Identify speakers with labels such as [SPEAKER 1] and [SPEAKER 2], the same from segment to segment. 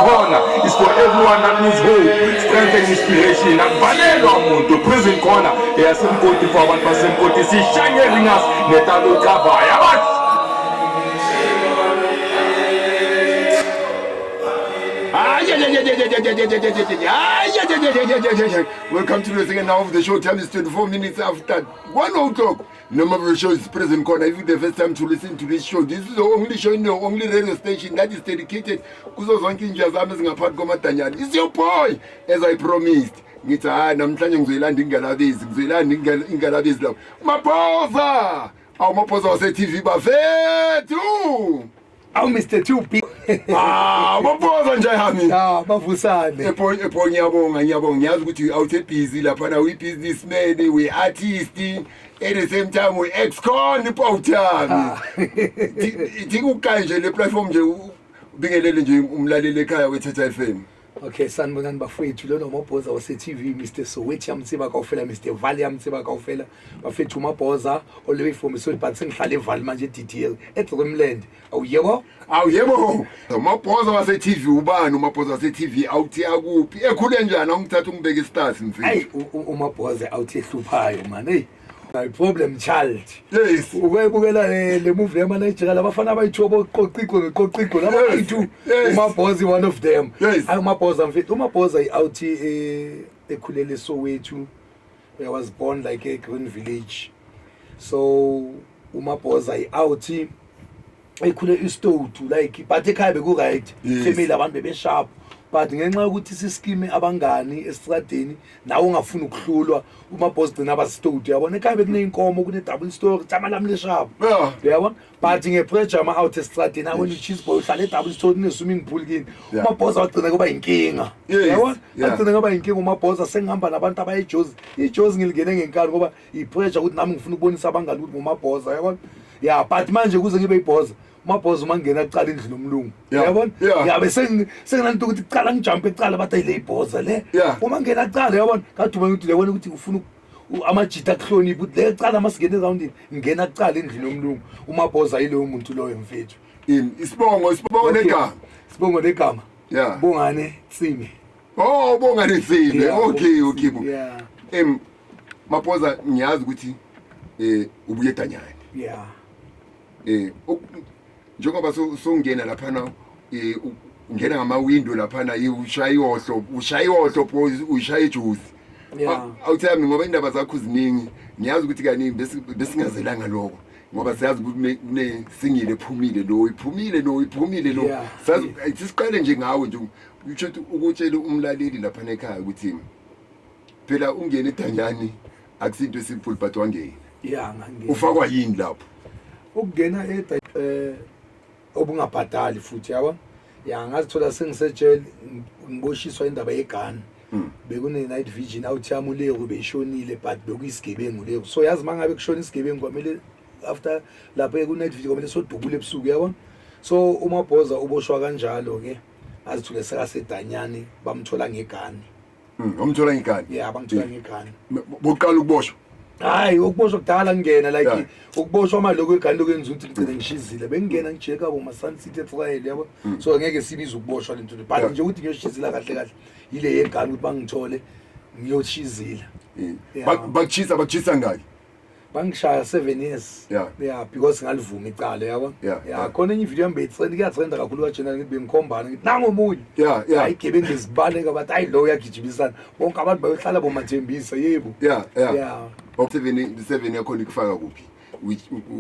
[SPEAKER 1] Corner is for everyone that needs hope, strength and inspiration. Akuvalelwa muntu. Prison Corner eyasemkoti for abantu basemkoti. Sishanye ringas netalo cover. Yabathi.
[SPEAKER 2] Welcome to the second half of the show. Time is 24 minutes after 1 o'clock. Number of the show is Prison Corner. If it's the first time to listen to this show, this is the only show in the only radio station that is dedicated kuzo zonke inja zami ezingaphathi komadanyana. It's your boy, as I promised. Ngithi hayi, namhlanje ngizoyilanda ingalabezi, ngizoyilanda ingalabezi lapho. Maphosa! Awu, Maphosa wase-TV, bafethu!
[SPEAKER 3] Awu, Mr 2B.
[SPEAKER 2] Ah, Maphosa nje yami.
[SPEAKER 3] Ah, bavusane.
[SPEAKER 2] Epho epho, ngiyabonga, ngiyabonga. Ngiyazi ukuthi awuthe busy laphana, uyi-businessman, we-artist, at the same time we-ex-con pawuthami. Ithi kukanje le platform nje, ubingelele nje umlaleli ekhaya we-Thetha FM.
[SPEAKER 3] Okay, sanibonani bafowethu, lona uMabhoza wase-TV, Mr Soweto yamtsiba kaofela, Mr Valley yamtsiba kaofela. Bafethu, uMabhoza all the way from Soweto, but sengihlala eValley manje, e-DDL, eDreamland. Awuyebo?
[SPEAKER 2] Awu yebo, uMabhoza wase-TV. Ubani uMabhoza wase-TV? Awuthi akuphi, ekhule njani? Awungithatha ungibeke istars,
[SPEAKER 3] Hayi,
[SPEAKER 2] mfethu.
[SPEAKER 3] uMabhoza awuthi ehluphayo man. Hey. My problem child.
[SPEAKER 2] Yes.
[SPEAKER 3] Ukuyibukela le movie yama-Nigeria, labafana abayi-two boqoqiqo ngeqoqiqo laba bayi-two. UMabhoza one of them. Hayi, uMabhoza mfethu, uMabhoza i-out ekhulele Soweto. I was born like a green village. So uMabhoza i-out ekhule istotu like, but ekhaya beku right. Family, abantu bebe sharp, but ngenxa yokuthi siskime abangani esitradeni, nawe ungafuni ukuhlulwa, uMabhoza gcina abasitotu, yabona. Ekhaya bekuneyinkomo, kune double story, tsama lami le sharp. Uyabona, but nge-pressure ama-out esitradeni, awena u-cheese boy, uhlala e-double story, kune-swimming pool kini. UMabhoza wagcina kuba yinkinga. Uyabona? Agcina kuba yinkinga uMabhoza, sengihamba nabantu abayijozi. Ijozi ngilingene ngenkani ngoba i-pressure ukuthi nami ngifuna ukubonisa abangani ukuthi ngumabhoza, yabona. Ya, but manje kuze ngibe ibhoza, uMabhoza uma ngingena kucala endlini nomlungu, yabona. Ya, bese senginanto ukuthi kucala ngijampe kucala, bathi ayile ibhoza le. Uma ngena kucala, yabona, kaduma ukuthi yabona ukuthi ufuna amajita akuhloniphe ukuthi le cala masingena erawundini, ngena kucala endlini yomlungu. UMabhoza yiloyo muntu loyo, mfethu.
[SPEAKER 2] In isibongo, isibongo negama.
[SPEAKER 3] Isibongo negama. Bongane Tsime.
[SPEAKER 2] Oh, Bongane Tsime.
[SPEAKER 3] Yeah,
[SPEAKER 2] Okay.
[SPEAKER 3] Yeah.
[SPEAKER 2] Maphoza, ngiyazi ukuthi ubuye eDanyane.
[SPEAKER 3] Yeah.
[SPEAKER 2] Njengoba songena laphana, ungena ngama window laphana, ushaya ihlohlo, ushaya ihlohlo, ushaya ijuice. Awuthami ngoba indaba zakho ziningi. Ngiyazi ukuthi kaningi besingazelanga lokho ngoba siyazi ukuthi kune single ephumile, lo iphumile, lo iphumile lo. Sazi siqale nje ngawe nje, usho ukuthi ukutshela umlaleli lapha ekhaya ukuthi phela ungena eDanyani akusinto esimple, but wangena.
[SPEAKER 3] Yeah, ngangena.
[SPEAKER 2] Ufakwa yini lapho?
[SPEAKER 3] Ukungena eda obungabhadali futhi, yabo. Ya, ngazithola sengisejele, ngiboshiswa indaba yegani. Bekune night vision out yami, uLeru beyishonile, but bekuyisigebengu leru. So yazi mangabe kushona isigebengu, kwamele after lapho ku night vision kwamele sodubule ebusuku, yabo. So uMabhoza uboshwa kanjalo ke, azithule sekasedanyane, bamthola ngegani.
[SPEAKER 2] Wamthola ngegani?
[SPEAKER 3] Yeah, bangithola ngegani.
[SPEAKER 2] Bokuqala ukuboshwa?
[SPEAKER 3] Hayi, ukuboshwa kudala ngingena like ukuboshwa manje lokho egani lokwenza ukuthi ngigcine ngishizile. Bengingena ngijeka bo ma-Sun City etrial, yabo. So angeke sibize ukuboshwa lento le, but nje ukuthi ngiyoshizila kahle kahle yile yegani, ukuthi bangithole ngiyoshizila. Yeah.
[SPEAKER 2] Bakuchisa ngaki?
[SPEAKER 3] Bangishaya 7 years. Yeah, because ngalivuma icala, yabo. Khona enye ivideo yami beyitrend, kuyatrenda kakhulu kajenal, ngithi bengikhombana, ngithi nangomunye. Hayi, igebengu bezibaleka, bathi hayi, lo uyagijimisana, bonke abantu bayohlala bomathembisa, yebo.
[SPEAKER 2] Yeah. Oh, seven yakhona ikufaka kuphi?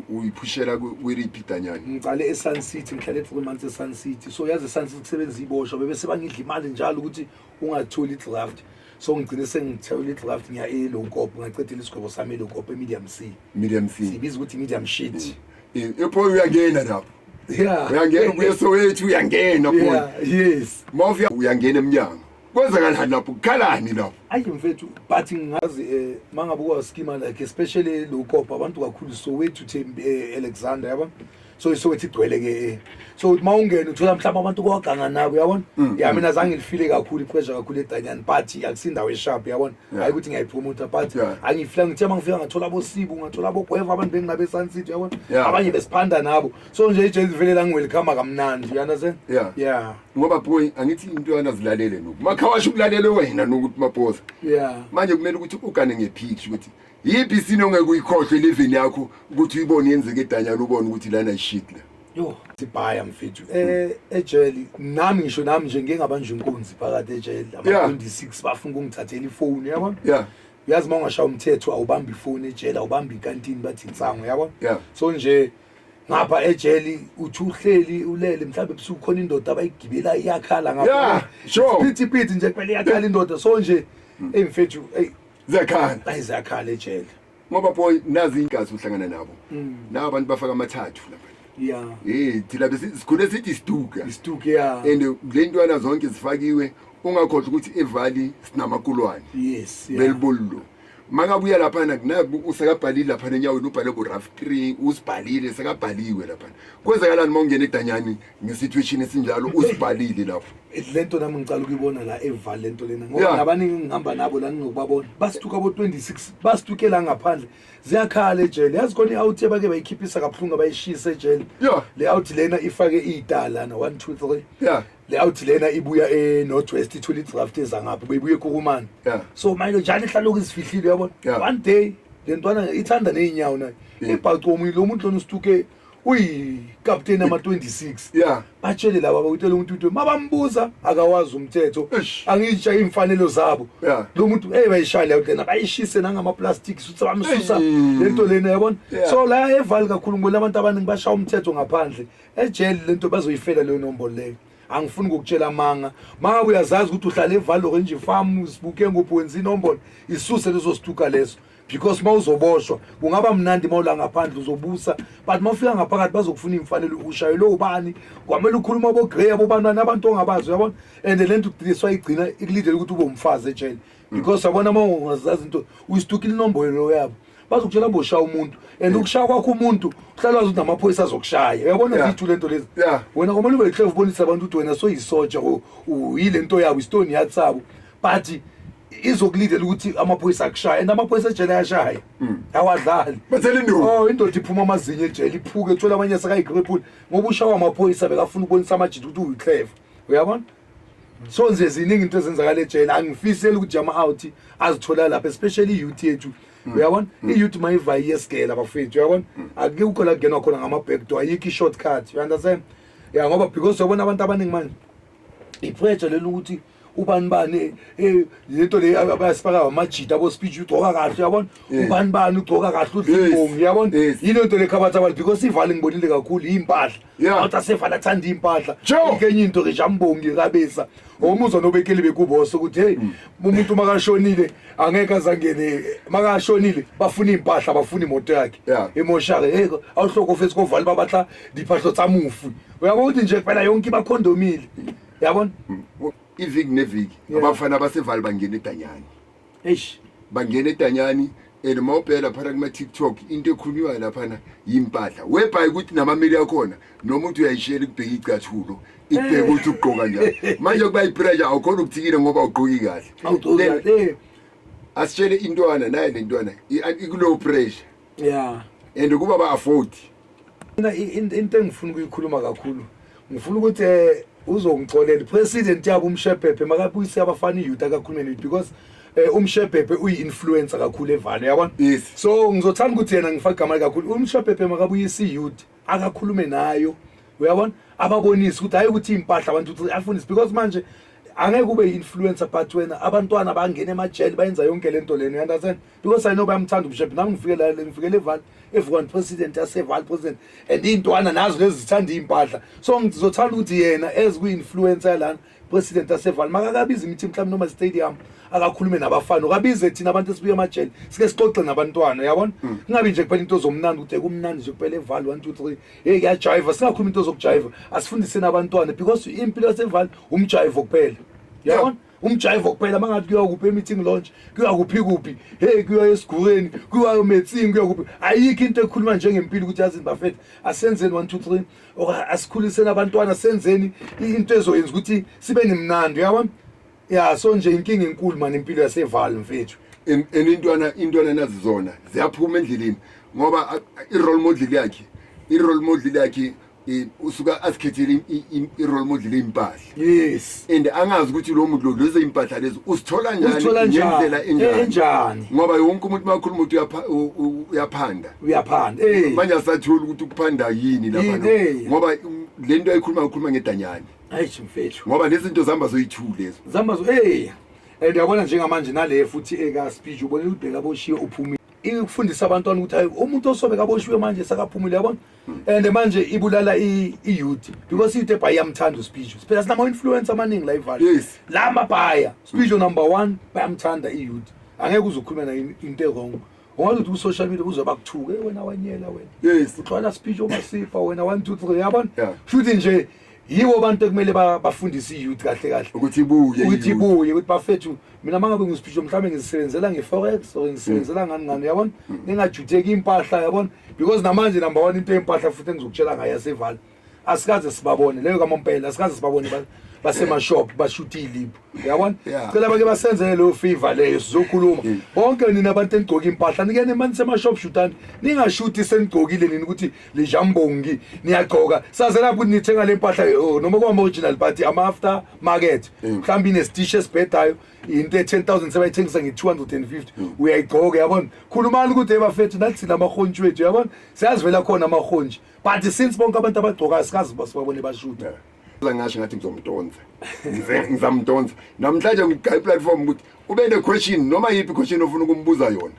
[SPEAKER 2] Uyiphushela kweliphi idanyane?
[SPEAKER 3] Ngicale e-Sun City, ngihlale 3 months e-Sun City. So yazi e-Sun City kusebenza iboshwa, bebe sebangidla imali njalo ukuthi ungatholi i-draft, so ngigcine sengithola i-draft, ngiya eLeeuwkop, ngacedela isigwebo sami eLeeuwkop, e-medium C.
[SPEAKER 2] Medium C.
[SPEAKER 3] Sibiza ukuthi medium shit.
[SPEAKER 2] Epho uyangena lapho.
[SPEAKER 3] Yeah.
[SPEAKER 2] Uyangena, ubuye Soweto, uyangena boy.
[SPEAKER 3] Yeah, yes.
[SPEAKER 2] Mawufika uyangena eminyango. Kwenzakalani lapho? Kukhalani lapho?
[SPEAKER 3] Ayi mfethu, but ngingazi mangabe ukwaskima like especially Leeuwkop, abantu kakhulu Soweto, Thembi, Alexander, yabo. So iSoweto igcwele ke, so uthi mawungena uthola mhlawumbe abantu kwaganga nabo, uyabona. Ya, mina zange ngilifile kakhulu ipressure kakhulu edanyani, but akusindawo esharp, uyabona. Hayi ukuthi ngiyayipromota, but angifila, ngithe mangifika ngathola abosibu, ngathola abogweva, abantu benginabo eSun City, uyabona. Abanye besiphanda nabo, so nje ijele vele la ngiwelcome kamnandi, you understand?
[SPEAKER 2] Yeah.
[SPEAKER 3] Yeah.
[SPEAKER 2] Ngoba boy, angithi intwana zilalele noku makhawasha ukulalele wena nokuthi Mabhoza. Manje kumele ukuthi ugane ngepicture ukuthi yiphi isini ongeke uyikhohlwe elivini yakho, ukuthi uyibone yenzeke edanyana, ubone ukuthi lana shit la.
[SPEAKER 3] Yo, sibhaya mfethu, ejele nami, ngisho nami nje ngike ngabanjwa inkunzi phakathi ejele, ama-26 bafuna ukungithathela ifoni, uyabona. Uyazi uma ungashaya umthetho awubambi ifoni ejele, awubambi ikantini, bathi insango, uyabona. So nje ngapha ejele uthi uhleli ulele, mhlawumbe ebusuku khona indoda abayigibela iyakhala ngapha. Phithi phithi nje kuphela, iyakhala indoda, so nje ey mfethu, ey.
[SPEAKER 2] Ziyakhala.
[SPEAKER 3] Ayi, ziyakhala ejele.
[SPEAKER 2] Ngoba boy, nazi ingazi uhlangana nabo nabo abantu bafaka amathathu lapha. Thina besikhule sithi isiduka.
[SPEAKER 3] Isiduka, yeah.
[SPEAKER 2] And le ntwana zonke zifakiwe, ungakhohlwa ukuthi evali sinamakulwane. Belibollo makabuya laphana kunaku usekabhalile laphana enyaweni, ubhale bo-rough 3, usibhalile, sekabhaliwe laphana. Kwenzakalani uma ungena edanyani ngesituation esinjalo, usibhalile lapho?
[SPEAKER 3] Lento nami ngicala ukuyibona la evali lento lena, ngoba nabaningi engihamba nabo la ngingokubabona basituka bo-26, basituke la ngaphandle, ziyakhala ejele. Yazi khona i-out ebake bayikhiphisa kabuhlungu, abayishisa ejele. Le out lena ifake iy'tala na 1 2 3. Le out lena ibuya e-North West, ithole i-draft ezangapha, beyibuya eKurumani. So manje njalo ihlala lokhu izifihlile, uyabona. One day le ntwana ithanda ney'nyawo nayo, ibhaco omunye lo muntu lona usituke uyikapteni ama-26. Batshele laba bakutshela umuntu ukuthi mabambuza akawazi umthetho. Angitsha iy'mfanelo zabo. Lo muntu hey, bayishaya leyo lena, bayishise nangama-plastic suthi bamsusa lento lena, yabona. So la evali kakhulu ngibona abantu abaningi bashaya umthetho ngaphandle ejele, lento bazoyifela leyo nombolo leyo. Angifuni ukukutshela amanga, mangabe uyazazi ukuthi uhlala eVaal Orange Farm, usibuke nguphi, wenza inombolo, isuse leso situka leso, because uma uzoboshwa kungaba mnandi uma ula ngaphandle uzobusa, but uma ufika ngaphakathi bazokufuna iy'mfanelo, ushayelwe ubani, kwamele ukhuluma abo-grey, abobantwana, abantu ongabazi, uyabona. And le nto swayigcina ikulindele ukuthi ube umfazi ejele, because yabona uma ungazazi into uyisitukile inombolo yabo, bazokutshela boshaya umuntu, and ukushaya kwakho umuntu uhlala wazi ukuthi namaphoyisa azokushaya, uyabona. Zithu lento lezi. Wena kumele ube clever, ubonise abantu ukuthi wena soyisoja, uyile nto yabo, istoni yatsabo, but izokulindela ukuthi amaphoyisa akushaya, and amaphoyisa ejele ayashaya, awadlali.
[SPEAKER 2] Bathela induku.
[SPEAKER 3] Oh, indoda iphuma amazinyo ejele, iphuke, ethola abanye sekayigrepula ngoba ushawa amaphoyisa, bekafuna ukubonisa amajita ukuthi uyiclever, uyabona. So nje ziningi into ezenzakala ejele, angifiseli ukuthi ama-out azithola lapha, especially i-youth yethu, uyabona. I-youth mayiva iyesigela bafethu, uyabona, akukho la kungenwa khona ngama-backdoor, ayikho i-shortcut, you understand? Ya, ngoba because uyabona abantu abaningi manje ipressure lelo ukuthi ubani bani, lento le abayasifaka amajita abo speech, ugcoka kahle, uyabona. Ubani bani ugcoka kahle, udla imbongi, uyabona. Yile nto le khabatha abantu, because ivale ngibonile kakhulu impahla. Awuthi asevala athanda impahla. Ikenye into ke jambongi kabesa omuzwa nobekeli bekuboso ukuthi hey, umuntu makashonile angeke azangene, makashonile bafuna impahla, bafuna imoto yakhe. Emoshare, hey, awuhloko office kovala babatla diphahlo tsa mufi, uyabona ukuthi nje kuphela yonke ibakhondomile, yabona.
[SPEAKER 2] Iviki neviki abafana basevali bangena edanyani.
[SPEAKER 3] Eish.
[SPEAKER 2] Bangena edanyani, and mawubheka laphana kuma-TikTok into ekhulunywayo laphana yimpahla, whereby ukuthi namameli akhona noma uthi uyayishela ikubheka icathulo, ikubheka ukuthi ugqoka njani. Manje kuba i-pressure, awukhona ukuthikile ngoba awugqoki kahle.
[SPEAKER 3] Awugqoki
[SPEAKER 2] Then,
[SPEAKER 3] kahle.
[SPEAKER 2] Asitshele intwana naye, le ntwana ikulow pressure and kuba ba-afford.
[SPEAKER 3] Mina into engifuna ukuyikhuluma kakhulu, ngifuna ukuthi uzongixolela president yabo uMshephephe, makabuyise abafana iyouth, akakhulume youth, because uMshephephe uyi-influencer kakhulu evalo, uyabona. So ngizothanda ukuthi yena ngifake igama kakhulu, uMshephephe makabuyise iyouth, akakhulume nayo, uyabona, ababonise ukuthi hayi ukuthi iy'mpahla abantu ukuthi afundise, because manje angeke ube yi-influencer but wena abantwana bangena emajele, bayenza yonke lento lena, you understand? Because I know bayamthanda uMshephephe. Nami ngifike la, ngifikele eVaal, everyone president yaseVaal, president, and iy'ntwana nazo lezi zithanda iy'mpahla, so ngizothanda ukuthi yena as kwi-influencer lana, president yaseVaal, makakabize imithi mhlawumbe noma stadium, akakhulume nabafana, okabize thina abantu esibuya emajele, sike sixoxe nabantwana, uyabona, kungabi nje kuphela into zomnandi ukuthi kumnandi nje kuphela eVaal, 1 2 3, hey, kuyajiva, singakhuluma into zokujiva, asifundise nabantwana, because impilo yaseVaal umjivo kuphela, uyabona. Umjive kuphela mangathi kuya kuphi e-meeting launch, kuya kuphi kuphi, hey, kuya esigureni, kuya emetsini, kuya kuphi. Ayikho into ekhuluma njengempilo ukuthi yazini bafethu, asenzeni 1 2 3 or asikhuliseni abantwana, senzeni into ezoyenza ukuthi sibe nemnandi, uyabona? Yeah, so nje inkinga enkulu man impilo yaseVaal mfethu.
[SPEAKER 2] And intwana nazi zona ziyaphuma endleleni ngoba i-role model yakhe, i-role model yakhe usuka asikhethele i-role model impahla.
[SPEAKER 3] Yes.
[SPEAKER 2] And angazi ukuthi lo muntu lo lezi impahla lezi usithola njani, ngendlela
[SPEAKER 3] enjani,
[SPEAKER 2] ngoba wonke umuntu makhuluma ukuthi uyaphanda.
[SPEAKER 3] Uyaphanda.
[SPEAKER 2] Manje asatholi ukuthi ukuphanda yini lapha, ngoba lento ayikhuluma ukhuluma ngedanyane.
[SPEAKER 3] Hayi mfethu.
[SPEAKER 2] Ngoba lezi zinto zihamba zoyi-2 lezo.
[SPEAKER 3] Zihamba zo and uyabona njengamanje nale futhi eka speech ubona ubheka boshiwe uphumile. Ikufundisa abantwana ukuthi hayi umuntu osobe kaboshiwe manje sakaphumile, yabona? And manje ibulala i-youth because i-youth ebhayi iyamthanda uSpeech. Phela sinama influencer amaningi la eVaal.
[SPEAKER 2] Yes.
[SPEAKER 3] La mabhaya, Speech number 1 bayamthanda i-youth. Angeke uzukhuluma naye into wrong. Ungathi ku social media uzoba bakuthuke wena wanyela wena.
[SPEAKER 2] Yes.
[SPEAKER 3] Uxwala Speech omasifa wena 1 2 3, yabona? Futhi nje yibo abantu ekumele bafundise i-youth kahle kahle
[SPEAKER 2] ukuthi ibuye,
[SPEAKER 3] ukuthi ibuye, ukuthi bafethu mina mangabe ngispeech mhlawumbe ngizisebenzela ngeforex or ngisebenzela ngani ngani, yabona? Ningajutheki impahla, yabona? Because namanje number 1 into empahla futhi engizokutshela ngayo yaseVaal, asikaze sibabone leyo kaMampela, asikaze sibabone basema shop bashuta iliphu, yabona? Cela bake basenzele leyo favor leyo, sizokhuluma bonke nina abantu enigcoka impahla, nike nimani sema shop shutani, ningashuti senigcokile nini ukuthi lijambongi niyagcoka, saze lapho ukuthi nithenga le mpahla noma kwama original but ama after market mhlawumbe inestish esibhedayo into e10000 sebayithengisa nge250, uyayigcoka, yabona? Khulumani ukuthi ebafethu nathi sina amahontshu wethu, yabona? Siyazivela khona amahontshu, but since bonke abantu abagcokayo sikazi basibabone bashuta.
[SPEAKER 2] Ngasho ngathi ngizomdonsa, ngizamdonsa namhlanje ngigaya platform ukuthi ube ne question noma yiphi question ofuna ukumbuza yona.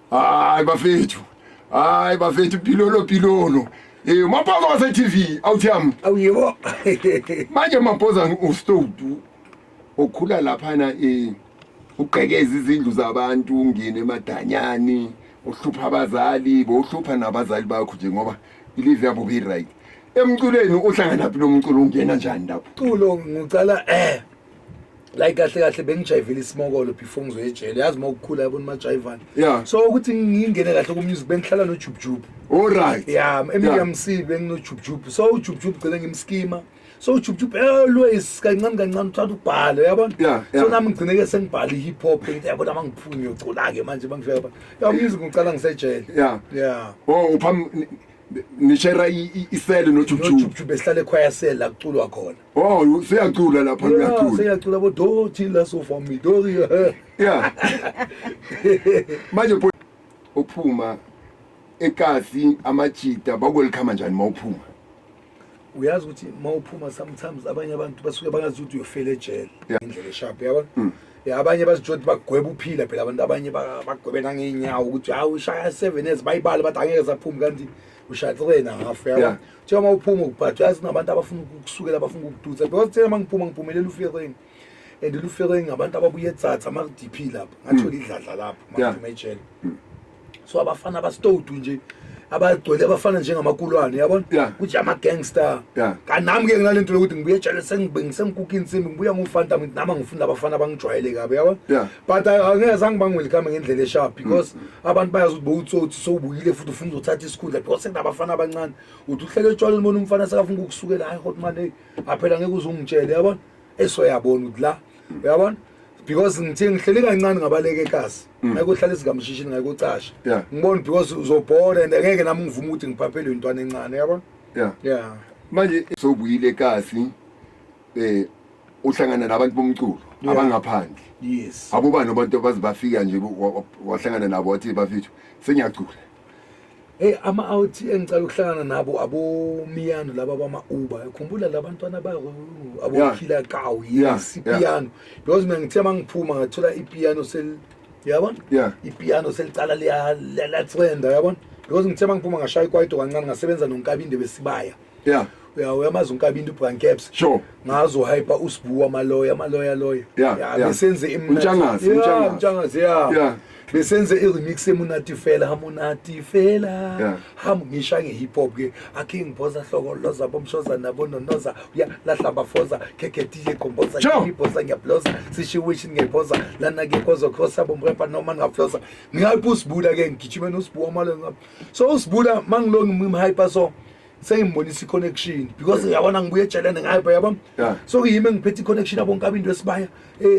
[SPEAKER 2] Hayi bafethu, hayi bafethu, pilolo pilolo. Mampoza wase TV awuthiyami.
[SPEAKER 3] Awuyebo.
[SPEAKER 2] Manje Mampoza ustowed okhula laphana ugqekeza izindlu zabantu, ungene emadanyani, uhlupha abazali, bohlupha nabazali bakho nje ngoba ilive yabo be right. Emculweni uhlangana phi nomculo, ungena njani lapho?
[SPEAKER 3] Culo ngicala like kahle kahle bengijayivela isimokolo before ngizoya ejele, yazi mawukhula yabona majayivana. So ukuthi ngingene kahle ku music bengihlala no Jub Jub.
[SPEAKER 2] All right.
[SPEAKER 3] Yeah, Emilia MC bengino Jub Jub. So uJub Jub gcina ngimskima. So uJub Jub always kancane kancane uthatha ubhalo, yabona? So nami ngigcine ke sengibhala hip hop, ngithi yabona mangiphunya ngiyocula ke manje mangifika lapha. Yeah, music ngicala ngisejele.
[SPEAKER 2] Yeah.
[SPEAKER 3] Yeah.
[SPEAKER 2] Oh, upham nishera isele no Jub Jub.
[SPEAKER 3] Jub Jub esihlale ekhwaya cell la kuculwa khona.
[SPEAKER 2] Oh, siyacula lapha, uyacula.
[SPEAKER 3] Siyacula bo dothi la so for me dori.
[SPEAKER 2] Yeah. Manje uphuma ekasi amajita bakwelcome njani mawuphuma?
[SPEAKER 3] Uyazi ukuthi mawuphuma sometimes abanye abantu basuke bangazi ukuthi uyofela ejele indlela esharp, yabona? Abanye bazijodi bagweba uphila phela, abantu abanye bagwebe nangeenyawo ukuthi hawu ushaya 7 years bayibala bathi angeke saphuma kanti ushaya 3.5, yabona? Njengoba uphuma ubhathi yazi nabantu abafuna ukusukela abafuna ukudutsa, because thina mangiphuma ngiphumelela uFering and uFering abantu ababuye etsatsa ama DP lapha ngathola idladla lapho mangiphuma ejele. So abafana abastowed nje abagcwele abafana njengamakulwane, yabona? Kuthi ama gangster. Kanami ke nginalento lokuthi ngibuye ejele sengikuka insimbi, ngibuya ngufanta ngithi nami ngifunda abafana abangijwayele kabi, yabona? But angeke zange bangwelcome ngendlela esharp because abantu bayazi ukuthi bowutsotsi sowubuyile futhi ufuna uzothatha isikhundla because sekunabafana abancane. Uthi uhlele etshwaleni ubona umfana sekafuna ukukusukela, hayi hot man, hey aphela ngeke uze ungitshele, yabona? Esoyabona ukuthi la, uyabona? Because ngithe ngihlele kancane ngabaleka ekasi, ngayikohlala esigamshishini ngayikocasha. Ngibona because uzobhora and angeke nami ngivume ukuthi ngiphaphele intwana encane, yabona? Yeah.
[SPEAKER 2] Manje sobuyile ekasi uhlangana nabantu bomculo abangaphandle.
[SPEAKER 3] Yes.
[SPEAKER 2] Abobani abantu abazi bafika nje wahlangana nabo wathi bafethu sengiyacula.
[SPEAKER 3] Hey ama out engicela ukuhlangana nabo abomiyano laba bama Uber, ukhumbula labantwana ba abokhila kawu, yes, ipiano. Because mina ngithe mangiphuma ngathola ipiano sel, yabona? Ipiano selicala liya trend, yabona? Because ngithe mangiphuma ngashaya ikwaito kancane ngasebenza noNkabinde besibaya. Uyamazi uNkabinde uBrancaps.
[SPEAKER 2] Sure.
[SPEAKER 3] Ngazo hyper uSibu amaloya amaloya loya.
[SPEAKER 2] Besenze
[SPEAKER 3] imnandi. Umtshangazi yeah.
[SPEAKER 2] Yeah.
[SPEAKER 3] Besenze i-remix emunati fela hamunati fela. Ham ngisha nge-hip hop ke akhe ngiphosa hloko loza bomshoza nabo nonoza uya lahla bafoza khekhethiye komboza ngibhoza ngiyabloza sishiwishi ngiyayiphoza lana ke kozo crossa bomrepa noma ngafloza ngiyayipha uSibula ke ngigijime noSibu amaloya. So uSibula mangilongi ngimhyper so sengimbonisa i-connection because uyabona ngibuye ejele ngihyper yabo. So yimi engiphethe i-connection abo Nkabinde wesibaya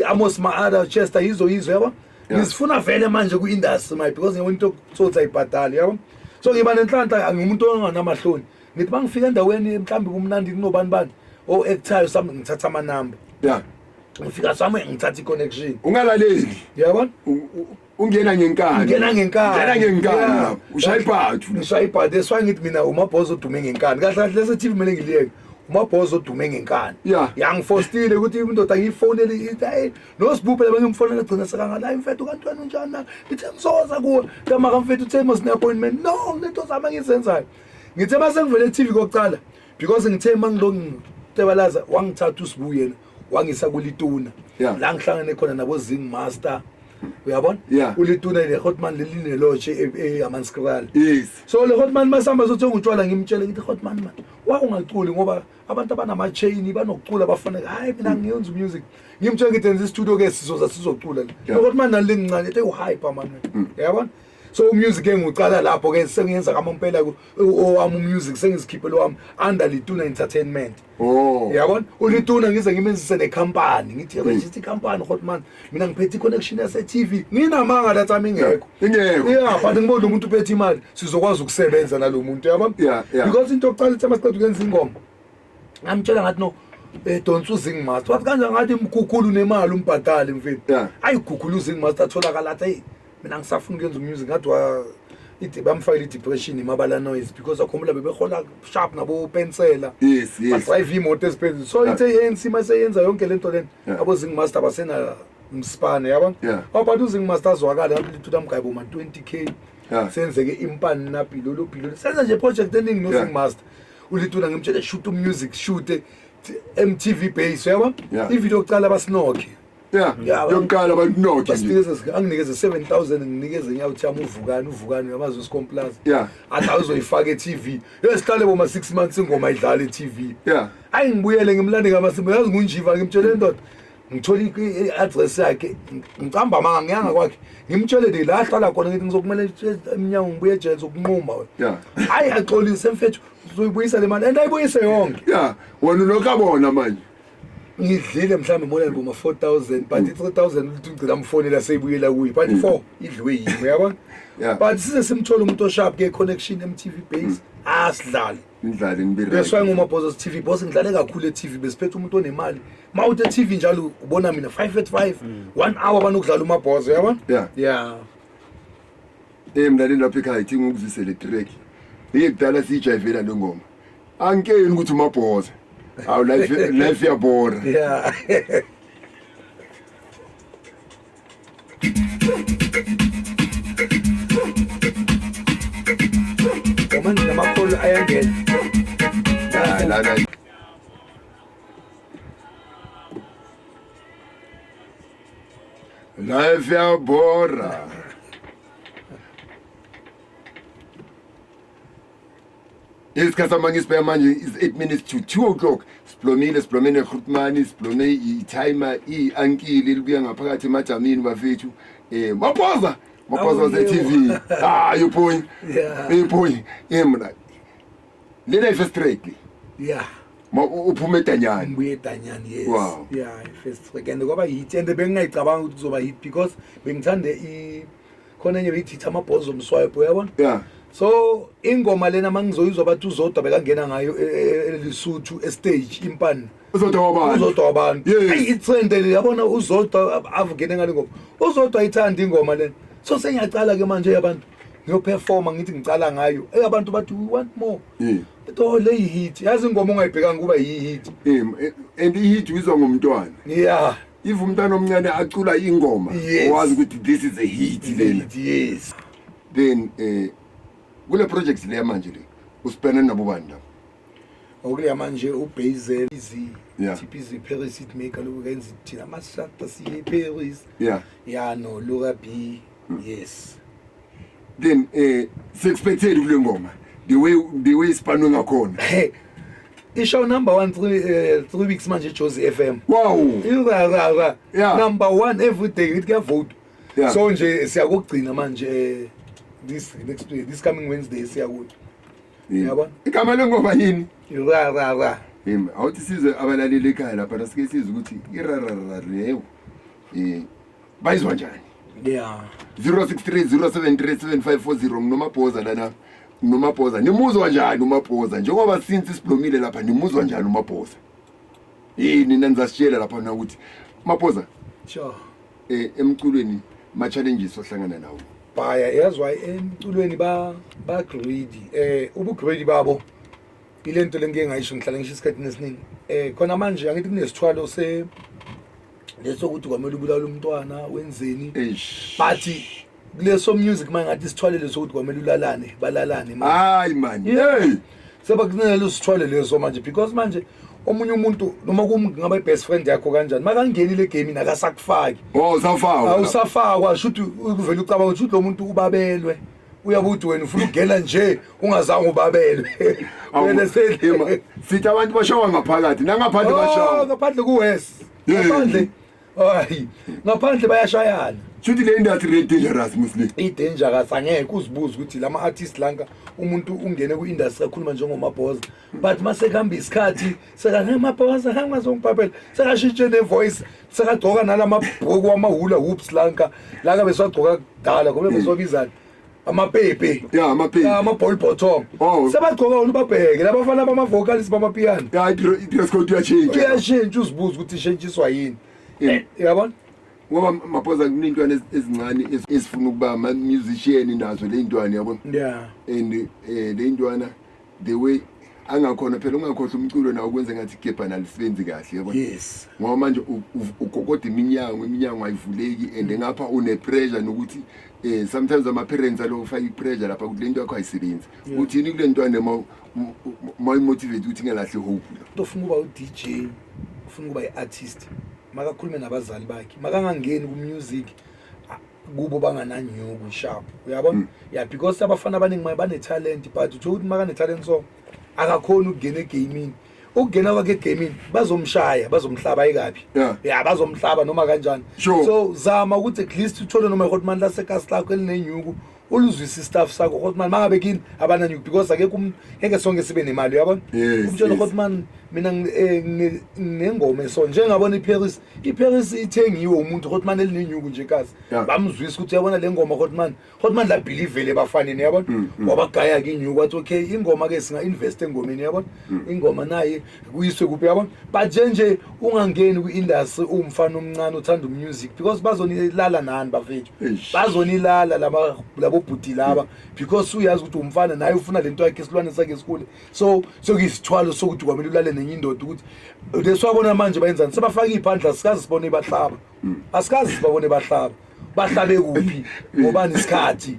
[SPEAKER 3] Amos Maada Chester yizo yabo. Ngizifuna vele manje ku-industry my because ngiyabona into tsotsi ayibhadali yabo. So ngiba nenhlanhla ngimuntu onganamahloni ngithi mangifika endaweni mhlawumbe kumnandi kunobani bani o-actayo sami ngithatha amanamba.
[SPEAKER 2] Yeah.
[SPEAKER 3] Ngifika sami ngithatha i-connection.
[SPEAKER 2] Ungalaleli.
[SPEAKER 3] Yabona?
[SPEAKER 2] Ungena ngenkani.
[SPEAKER 3] Ungena ngenkani.
[SPEAKER 2] Ungena ngenkani. Ushaya ibhathu.
[SPEAKER 3] Ngishaya ibhathu. That's why ngithi mina uMabhozo odume ngenkani. Kahle kahle lese TV kumele ngiliyeke. uMabhozo odume ngenkani.
[SPEAKER 2] Yeah.
[SPEAKER 3] Yangifostile ukuthi indoda ngiyifonele ithi hey noSibu phela bengimfonela gcina sekangala mfethu kanti wena unjani na? Ngithe ngizoza kuwe. Tamaka mfethu uthe mos ne appointment. No, lento zami engizenzayo. Ngithe mase ngivele TV kokuqala because ngithe mangilongitebalaza wangithatha uSibu yena wangisa kuLituna. La ngihlangene khona nabo Zing Master. Uyabona? ULituna le Hotman leline lodge eHammanskraal.
[SPEAKER 2] Yes.
[SPEAKER 3] So le Hotman masamba sothenga utshwala ngimtshele ngithi Hotman man wa ungaculi ngoba abantu abanama chain banokucula bafanele hayi mina ngiyenza music. Ngimtshele ngithi enza studio ke sizoza sizocula le. Le Hotman nalincane ethe uhyper man. Uyabona? So music engiqala lapho ke sengiyenza kamampela owami music sengizikhiphele wami under Lituna Entertainment.
[SPEAKER 2] Oh.
[SPEAKER 3] Yabona? uLituna ngize ngimenzise necompany ngithi register company Hotman mina ngiphethe i-connection yase TV nginamanga lathi ami ingekho.
[SPEAKER 2] Ingekho.
[SPEAKER 3] Yeah, but ngibona umuntu uphethe imali sizokwazi ukusebenza nalomuntu yabona? Because into yokuqala ithi masiqeda ukwenza ingoma. Ngamtshela ngathi no donsa uZing Master. Wathi kanje ngathi mkhukhulu nemali umbhadale mfethu. Ayi gukhulu uZing Master atholakala athi hey mina ngisafuna ukuyenza music ngathi wa bamfakile i-depression imabala noise because akhumbula bebehola sharp nabo pensela.
[SPEAKER 2] Yes.
[SPEAKER 3] Badrive imoto eziphezulu. So ithe i-ANC maseyenza yonke lento lena abo Zing Master basena mspane yabona. But uZing Master azwakala ngathi lithuta mgayibo ma 20k. Senzeke impani na philo lo. Senza nje project eningi no Zing Master. uLituna ngimtshele shoot music shoot MTV base yabona. I-video yokuqala basinokhe.
[SPEAKER 2] Yeah. Yokuqala banokhe.
[SPEAKER 3] Basinikeze anginikeze 7000 nginikeze nyawo thami uvukani uyamazi uScomplaza.
[SPEAKER 2] Yeah.
[SPEAKER 3] Athi awuzoyifaka eTV. Yesihlale boma 6 months ingoma idlala eTV.
[SPEAKER 2] Yeah.
[SPEAKER 3] Ayi ngibuyele ngimlande ngamasimba yazi ngunjiva ngimtshele indoda. Ngithola i-address yakhe ngicamba amanga ngiyanga kwakhe ngimtshele la ahlala khona ngithi ngizokumela eminyango ngibuye ejele zokunquma wena.
[SPEAKER 2] Yeah.
[SPEAKER 3] Hayi axolise mfethu uzoyibuyisa le mali and ayibuyise yonke.
[SPEAKER 2] Yeah. Wena ulokabona manje.
[SPEAKER 3] Ngidlile mhlawumbe more than boma 4000 but i-3000 uthi ugcina amfonela seyibuyela kuye but 4 idliwe yimi uyabona. But size simthola umuntu osharp ke connection MTV base asidlale
[SPEAKER 2] ngidlale ngibe
[SPEAKER 3] right. That's why nguMabhozo TV boss ngidlale kakhulu eTV besiphethe umuntu onemali mawuthi eTV njalo ubona mina 5 at 5 1 hour banokudlala uMabhozo uyabona. Yeah.
[SPEAKER 2] Mlaleli lapha ekhaya ithi ngikuzwise le track. Ngikudala sijayivela le ngoma. Angikeni ukuthi uMabhozo. Awu life yabora.
[SPEAKER 3] Yeah. Manje namakholo ayangena.
[SPEAKER 2] La Life yabora. Isikhathi samanje sibheka manje is 8 minutes to 2 o'clock. Siplomile siplomene Grootman, siplome i-timer i-ankile libuya ngaphakathi emajamini bafethu. Mabhoza, Mabhoza wase TV. Ah, you boy.
[SPEAKER 3] Yeah.
[SPEAKER 2] Hey boy, mina. Lena first track.
[SPEAKER 3] Yeah.
[SPEAKER 2] Ma uphume edanyana.
[SPEAKER 3] Ngibuye edanyana, yes.
[SPEAKER 2] Wow.
[SPEAKER 3] Yeah, first track and kwaba hit and bengingayicabanga ukuthi kuzoba hit because bengithande i khona enye beyithi Amabhozo umswipe uyabona?
[SPEAKER 2] Yeah.
[SPEAKER 3] So ingoma lena mangizoyizwa bathi uZodwa bekangena ngayo eLesotho estage impani.
[SPEAKER 2] Uzodwa wabantu.
[SPEAKER 3] Uzodwa wabantu. Hey itrend le yabona uZodwa avungene ngale ngoma. Uzodwa ayithanda ingoma lena. So sengiyacala ke manje yabantu ngiyoperforma ngithi ngicala ngayo. Hey abantu bathi we want more.
[SPEAKER 2] Yeah.
[SPEAKER 3] Into le hit. Yazi ingoma ongayibhekanga kuba yi-hit.
[SPEAKER 2] And i-hit uyizwa ngomntwana.
[SPEAKER 3] Yeah.
[SPEAKER 2] If umntwana omncane acula ingoma wazi ukuthi this is a hit lena.
[SPEAKER 3] Yes.
[SPEAKER 2] Then kule project le manje le usipene nabo bani lapho?
[SPEAKER 3] Okuleya manje uBasil izi
[SPEAKER 2] Yeah.
[SPEAKER 3] TPZ Paris hit maker lokhu kenza thina amashata siye Paris. Yeah, no Lura B. Yes.
[SPEAKER 2] Then si-expected kule ngoma the way isipanwe ngakhona.
[SPEAKER 3] Hey. Ishow number 1 3 weeks manje Jozi FM. Ra ra ra. Number 1 every day it kuyavote. So nje siyakugcina manje this next week, this coming Wednesday siyakuyo. Yabona?
[SPEAKER 2] Igama lengoma yini?
[SPEAKER 3] Ra ra ra.
[SPEAKER 2] Awuthi sizwe abalaleli ekhaya lapha, sike sizwe ukuthi irararara leyo bayizwa njani. 063 073 7540. NginoMabhoza lana, nginoMabhoza. Nimuzwa njani uMabhoza njengoba since siblomile lapha? Nimuzwa njani uMabhoza? Nina nizasitshela lapha na ukuthi Mabhoza, emculweni ma-challenges ohlangana nawo.
[SPEAKER 3] Baya yazwa emculweni ba greedy, ubu greedy babo ilento lengike ngayisho, ngihlala ngisho isikhathi esiningi. Khona manje angithi kunesithwalo se lesokuthi kwamele ubulala umntwana wenzeni, but kuleso music manje ngathi isithwalo lesokuthi kwamele ulalane, balalane manje.
[SPEAKER 2] Hayi man.
[SPEAKER 3] Yeah.
[SPEAKER 2] Hey.
[SPEAKER 3] Sebakunelo sithwalo leso manje, because manje omunye umuntu noma kungaba i-best friend yakho kanjani, makangenile egamini akasakufaki.
[SPEAKER 2] Oh, sawufakwa.
[SPEAKER 3] Awusafakwa, shuthi uvele ucabanga ukuthi lo muntu ubabelwe, uyabuthi wena ufuna ukungena nje ungazange ubabelwe. Wena
[SPEAKER 2] Sithi abantu bashawa ngaphakathi nangaphandle.
[SPEAKER 3] Oh,
[SPEAKER 2] bashawa.
[SPEAKER 3] Ngaphandle kuwes ngaphandle, hayi, ngaphandle bayashayana.
[SPEAKER 2] Shuthi le industry le dangerous muslim.
[SPEAKER 3] I-dangerous, angeke uzibuze ukuthi lama artist lanka umuntu ungene ku-industry akhuluma njengoMabhoza, but mase kuhamba isikhathi seka, "Mabhoza, hangazongibhabela," sekashintshe ne-voice, sekagcoka nalamabhuku wama-hula hoops lanka laka besiwagcoka kudala ngoba besiwabizani, amapepe.
[SPEAKER 2] Ya, amapepe.
[SPEAKER 3] Ama-ball bottom.
[SPEAKER 2] Oh.
[SPEAKER 3] Sebagcoka wona, ubabheke labafana bama-vocalist bamapiyano.
[SPEAKER 2] Ya, i-dress code uyashintsha.
[SPEAKER 3] Uyashintsha, uzibuze ukuthi ishintshiswa yini. Uyabona?
[SPEAKER 2] Ngoba Mabhoza kuney'ntwana ezincane ezifuna ukuba ama-musician nazo ley'ntwana, yabona? And ley'ntwana the way angakhona phela, ungakhohlwa umculo nawo kwenze ngathi igebha nalisebenzi kahle, yabona? Ngoba manje ugogoda iminyango, iminyango ayivuleki, and ngapha une-pressure nokuthi sometimes ama-parents alo ufake i-pressure lapha ukuthi le nto yakho ayisebenzi. Uthini kule ntwana ma uyimotivate ukuthi ingalahle hope la?
[SPEAKER 3] Umuntu ofuna ukuba u-DJ, ufuna ukuba i-artist, makakhulume nabazali bakhe, makangangeni ku-music kubo bangananyuku sharp, uyabona? Yeah, because abafana abaningi manje bane-talent, but uthola ukuthi makane-talent so akakhoni ukungena egamini. Ukungena kwakhe egamini bazomshaya, bazomhlaba ayikabi. Ya, bazomhlaba noma kanjani. So zama ukuthi at least uthole noma ihotman lasekasi lakho elinenyuku, uluzwise istaff sakho hotman, mangabe kini abananyuku, because akekho ngeke sonke sibe nemali, uyabona? Umtshele, "Hotman, mina nginengoma eso njengabona iParis, iParis ithengiwe umuntu hotman elinenyuku nje kazi." Bamzwisa ukuthi, "Uyabona le ngoma hotman, hotman la believe bafaneni," uyabona? Wabagaya ke inyuku, wathi, "Okay, ingoma ke singa invest engomeni," uyabona? Ingoma naye kuyiswe kuphi, uyabona? But nje nje ungangeni ku-industry uwumfana omncane uthanda umusic, because bazonilala nani bafethu.
[SPEAKER 2] Eish.
[SPEAKER 3] Bazonilala laba labo bhuti laba, because uyazi ukuthi umfana naye ufuna lento yakhe, isilwane sakhe esikhule, so sokuyisithwalo sokuthi kwamele ulale nenye indoda ukuthi lesiwabona manje bayenzani, sebafaka iy'phandla, asikaze sibone bahlaba, asikaze sibabone bahlaba, bahlabe kuphi, ngobani isikhathi,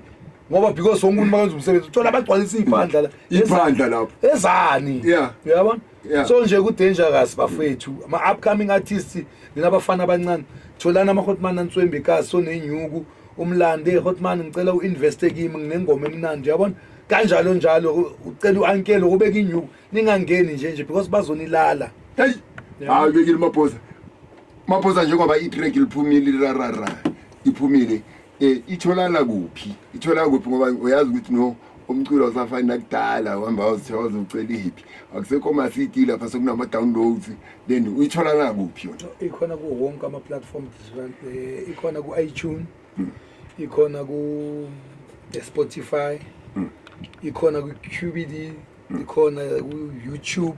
[SPEAKER 3] ngoba because wonke umuntu makenza umsebenzi uthola bagcwalisa iy'phandla la.
[SPEAKER 2] Iphandla lapho.
[SPEAKER 3] Ezani? Uyabona? So nje ku-dangerous bafethu, ama-upcoming artists nina bafana abancane, tholani ama-hotman answembe kasi onenyuku, umlande, "Hotman, ngicela u-investe kimi, nginengoma emnandi," uyabona? Kanjalo njalo, ucela u-ankele ubeke inyuku, ningangeni nje nje because bazonilala.
[SPEAKER 2] Hey. Hayi, bekile Mabhoza. Mabhoza, njengoba i-track liphumile, rarara iphumile, itholakala kuphi? Itholakala kuphi? Ngoba uyazi ukuthi no umculo awusafani nakudala, uhamba wazithiwa wazocela iphi, akusekho ma-CD lapha, sekunama-downloads, then uyitholakala kuphi yona?
[SPEAKER 3] Ikhona kuwo wonke ama-platform digital, ikhona ku-iTunes, ikhona ku-Spotify, ikhona ku-QBD, ikhona ku-YouTube,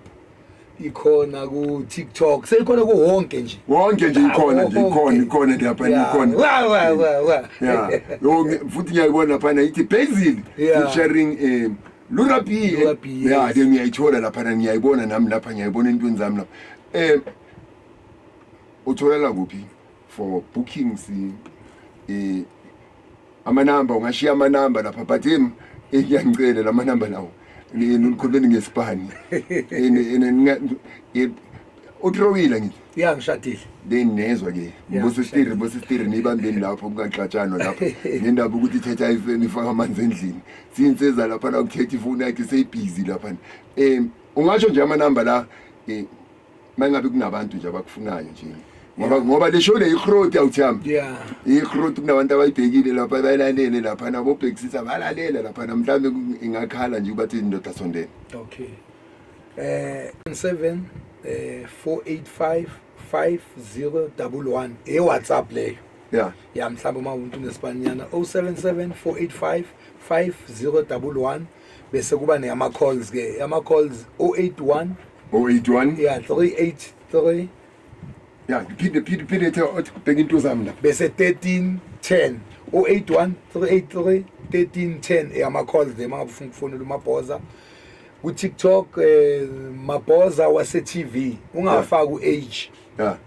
[SPEAKER 3] ikhona ku-TikTok, seyikhona kuwo wonke nje.
[SPEAKER 2] Wonke nje ikhona nje, ikhona, ikhona lapha, ikhona.
[SPEAKER 3] Wa wa wa wa.
[SPEAKER 2] Ya, yo, futhi ngiyayibona laphana ithi Basil featuring Lura B.
[SPEAKER 3] Lura B, yes.
[SPEAKER 2] Then ngiyayithola laphana, ngiyayibona nami lapha, ngiyayibona entweni zami lapha. Utholala kuphi for bookings? Amanamba, ungashiya amanamba lapha, but ngiyangicela lamanamba lawo. Nikhulumeni ngesipani. Utrowile ngithi.
[SPEAKER 3] Ya, ngishadile.
[SPEAKER 2] Then nezwa ke bosistiri nibambeni lapho kungaxatshanwa lapho ngendaba ukuthi ithetha ifeni ifaka amanzi endlini. Sinseza lapha la ukuthetha ifoni yakhe seyibhizi lapha. Ungasho nje amanamba la mangabe kunabantu nje abakufunayo nje. Ngoba le show le igrowth awuthami.
[SPEAKER 3] Yeah.
[SPEAKER 2] Igrowth kunabantu abayibhekile lapha bayilalele lapha nabo bhekisisa balalela lapha mhlawumbe ingakhala nje kubathi indoda sondela.
[SPEAKER 3] Okay. 7 485 5011 e WhatsApp leyo.
[SPEAKER 2] Yeah.
[SPEAKER 3] Ya, mhlawumbe uma umuntu unesipanyana 077 485 5011 bese kuba neyama calls ke. Ama calls 081
[SPEAKER 2] 081
[SPEAKER 3] yeah 383
[SPEAKER 2] ya phinde ethe bheka into zami la
[SPEAKER 3] bese 13 10 081 383 13 10 eyama calls le mangabe ufuna ukufonela uMabhoza ku TikTok. Mabhoza wase TV, ungafaki uH.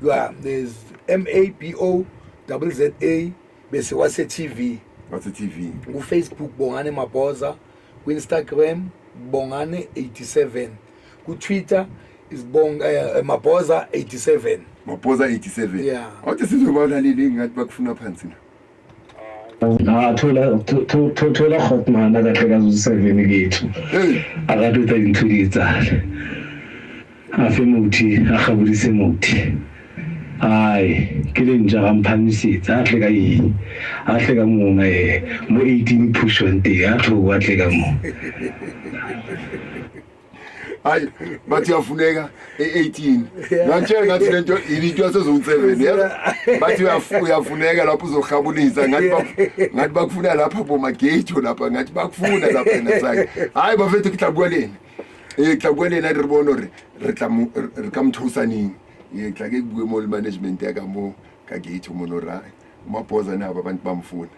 [SPEAKER 3] Yeah, there's M A B O Z Z A bese wase TV.
[SPEAKER 2] Wase TV.
[SPEAKER 3] Ku Facebook Bongane Mabhoza, ku Instagram Bongane 87, ku Twitter is Bong Mabhoza 87.
[SPEAKER 2] Mabhoza 87.
[SPEAKER 3] Yeah.
[SPEAKER 2] Awuthi sizobalaleli ngathi bakufuna phansi na.
[SPEAKER 4] Ah, thola thola Hotman akahle ka 7 kethu. Akatotsa dintho di etsale. A fe motho a gabodise motho. Ai, ke le ntja ga mphamisetsa a tle ka eng? A tle ka mona mo 18 push on teng a tho a tle ka mo.
[SPEAKER 2] Hayi, bathi yafuneka e18. Ngantshela ngathi lento into yasezone 7. Bathi uyafuneka lapho uzohabulisa ngathi bakufuna lapha boma gate lapha ngathi bakufuna lapha nasake. Hayi bafethu ke tla bua lena. Tla bua lena re bone hore re tla re ka mothusa neng. Tla ke bue mo management ya ka mo ka gate mo no ra. Mabhoza nabo abantu bamfuna.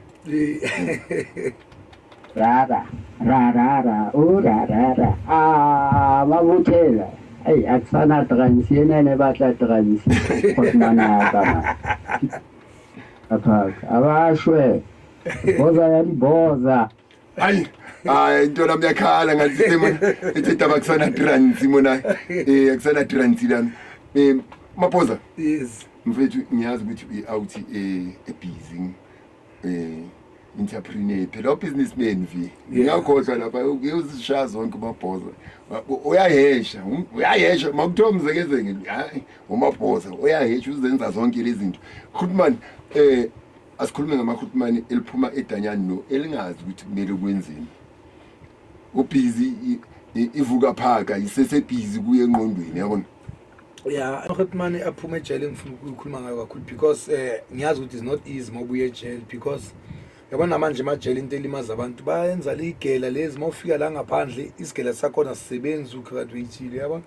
[SPEAKER 5] Rara, ra ra, o ra ra ra. Ah, mabuthela. Hey, akusana transi ena ne batla transi. Hotmana baba. Apha, abashwe. Boza ya boza.
[SPEAKER 2] Hayi, into nami yakhala ngathi mina ithi taba kusana transi mona. Akusana transi lana. Mabhoza.
[SPEAKER 3] Yes.
[SPEAKER 2] Mfethu ngiyazi ukuthi i-out e busy. Entrepreneur phela businessman vi ngiyakhohlwa lapha uyozishaya zonke uMabhoza uyahesha makuthiwa umzekezeke hayi uMabhoza uyahesha uzenza zonke lezi zinto. Khulumani asikhulume ngamakhulumani eliphuma edanyani no elingazi ukuthi kumele kwenzeni. Ubhizi ivuka phaka isese busy kuye engqondweni yabona.
[SPEAKER 3] Yeah, amakhulumani aphuma ejele ngifuna ukukhuluma ngayo kakhulu because ngiyazi ukuthi it's not easy mawubuye ejele because yabona manje emajele into elimaza abantu bayenza ligela lezi mawufika la ngaphandle isigela sakhona sisebenza ugraduateile yabona.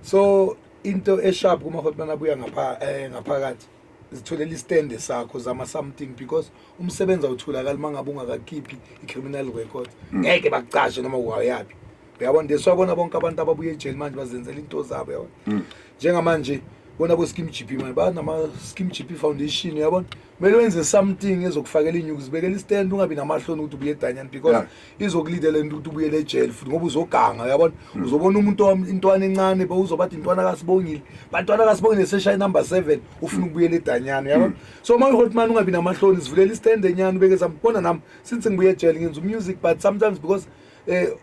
[SPEAKER 3] So into esharp kuma hotman abuya ngapha ngaphakathi zitholela istand sakho zama something because umsebenzi awutholakali mangabe ungakakhiphi icriminal record ngeke bakucashe noma uyapi uyabona. Ndeswabona bonke abantu ababuye ejele manje bazenzela into zabo yabona. Njengamanje bona bo Skim GP manje banama Skim GP Foundation yabona. Kumele wenze something ezokufakela inyuku zibekela istand ungabi namahloni ukuthi ubuye edanyani because izokulidela into ukuthi ubuyele ejele futhi ngoba uzoganga yabona. Uzobona umuntu intwana encane bawuzobathi intwana kaSibongile bantwana kaSibongile seshaya number 7 ufuna ukubuyela edanyani yabona. So uma uHotman ungabi namahloni sivulela istand enyani ubeke zambona nami since ngibuye ejele ngenza music but sometimes because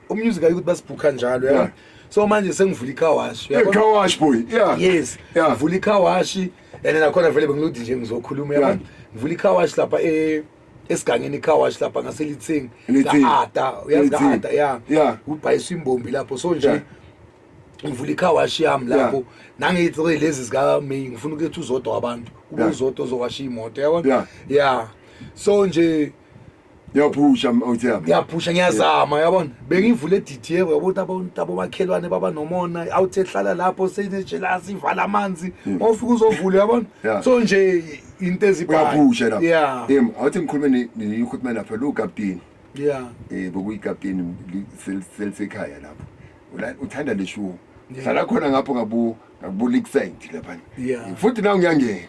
[SPEAKER 3] umusic ayikuthi basibhuka njalo yabona. So manje sengivula i-car wash
[SPEAKER 2] yabona. Car wash boy. Yeah.
[SPEAKER 3] Yes. Ngivula i-car wash and nakhona vele bengilodi nje ngizokhuluma yabona. Ngivula i-car wash lapha esigangeni i-car wash lapha ngaselithing ka-Ata uyazi ka-Ata yeah ubhayiswa imbombi lapho. So nje ngivula i-car wash yami lapho nange-3 lezi zika May ngifuna ukuthi uzodwa abantu kube uzodwa ozowasha imoto yabona. Yeah. So nje
[SPEAKER 2] Yaphusha awuthiyami.
[SPEAKER 3] Yaphusha ngiyazama yabona. Bengivule eDDF yabona abantu abomakhelwane baba nomona awuthe hlala lapho seyinejelasi ivala amanzi mawufika uzovula yabona. So nje into ezibhayi.
[SPEAKER 2] Uyaphusha lapho.
[SPEAKER 3] Yeah.
[SPEAKER 2] Awuthi ngikhulume nekhuluma lapha lo captain.
[SPEAKER 3] Yeah.
[SPEAKER 2] Bokuyikapteni selisekhaya lapho. Uthanda le show. Hlala khona ngapho ngabu Lakeside lapha. Futhi nawe ngiyangena.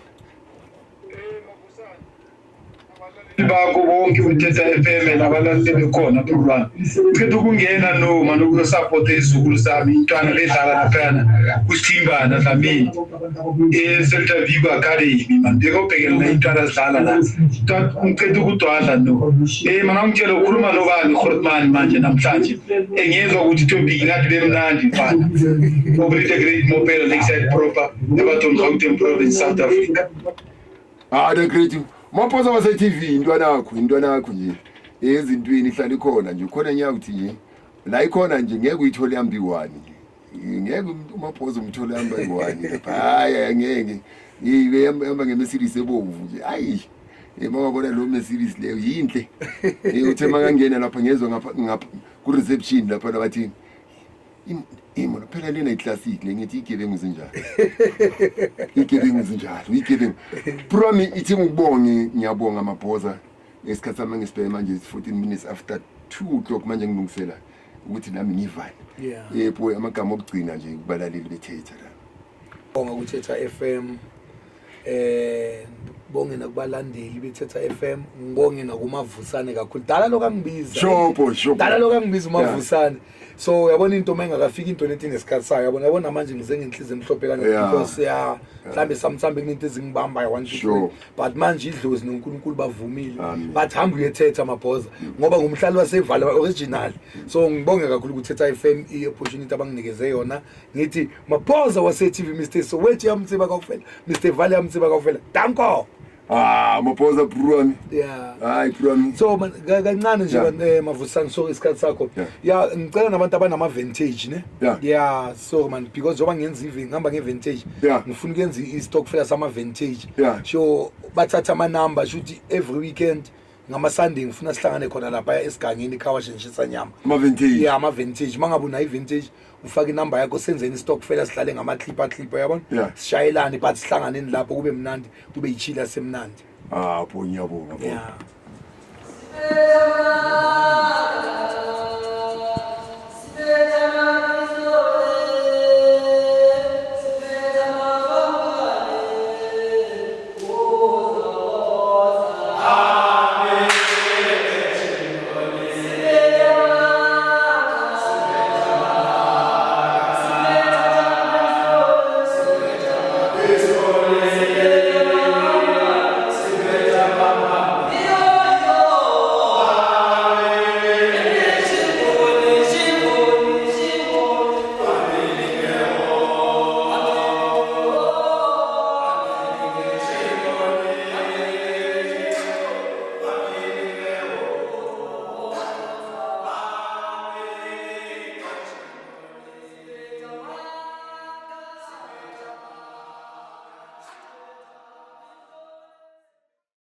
[SPEAKER 6] Bakho bonke uThetha FM nabalaleli bekhona bro. Qeda ukungena no man ukuzosupport izukulu sami intwana bedlala laphana kuSithimbana Dlamini eCelta Vigo Academy man bekobhekela intwana zidlala la ngiqeda ukudwadla no mana ungitshela ukhuluma nobani Grootman manje namhlanje engiyezwa ukuthi topic ngathi bemnandi mfana Obrite Great Mopela Lakeside proper Evaton Gauteng province South Africa.
[SPEAKER 2] Ah, the great Maphosa wase TV intwana yakho nje ezintweni ihlala ikhona nje khona nyakuthi nje la ikhona nje ngeke uyithole ihamba iwani ngeke uMaphosa umthole ihamba iwani lapha hayi ngeke ihamba ngeMercedes ebomvu nje hayi mawabona lo Mercedes leyo yinhle uthe makangena lapha ngezwe ngapha ku reception lapha labathi imona phela lena iclassic le ngithi igebengu zinjalo igebengu zinjalo igebengu promi ithi ngikubonge ngiyabonga Mabhoza ngesikhathi sami ngisibheke manje 14 minutes after 2 o'clock manje ngilungisela ukuthi nami ngivale yebo amagama okugcina nje kubalaleli bethetha la
[SPEAKER 3] bonga kuThetha FM bonge nakubalandeli beThetha FM ngibonge nakumavusane kakhulu dala lokangibiza
[SPEAKER 2] sho
[SPEAKER 3] dala lokangibiza umavusane. So uyabona into mayingakafiki into lethi nesikhathi sayo yabona manje ngize ngenhliziyo emhlophe kanje because ya mhlambe samthambe kunento ezingibambayo 1 2 3 but manje idlozi noNkulunkulu bavumile bathi hamba uyethetha Mabhoza ngoba ngumhlali wasevala original. So ngibonge kakhulu kuThetha FM i-opportunity abanginikeze yona ngithi Mabhoza wase TV Mr Soweto yamtsiba kaofela Mr Valley yamtsiba kaofela danko.
[SPEAKER 2] Ah Mabhoza bro.
[SPEAKER 3] Yeah.
[SPEAKER 2] Hayi bro.
[SPEAKER 3] So kancane nje Mavusane so isikhathi sakho. Yeah, ngicela nabantu abanama vintage ne. Yeah, so man because njengoba ngenza even ngihamba nge vintage ngifuna ukuyenza i stockfela sama vintage. So bathatha ama number shuthi every weekend ngama Sunday ngifuna sihlangane khona lapha esigangeni ekhawashe ngishisa nyama.
[SPEAKER 2] Ama vintage.
[SPEAKER 3] Yeah, ama vintage. Mangabe una i vintage ufaka inamba yakho senzeni stockfela sihlale ngama clip uyabona sishayelane but sihlanganeni lapho kube mnandi kube ichila semnandi.
[SPEAKER 2] Ah bo ngiyabonga.
[SPEAKER 3] Yeah.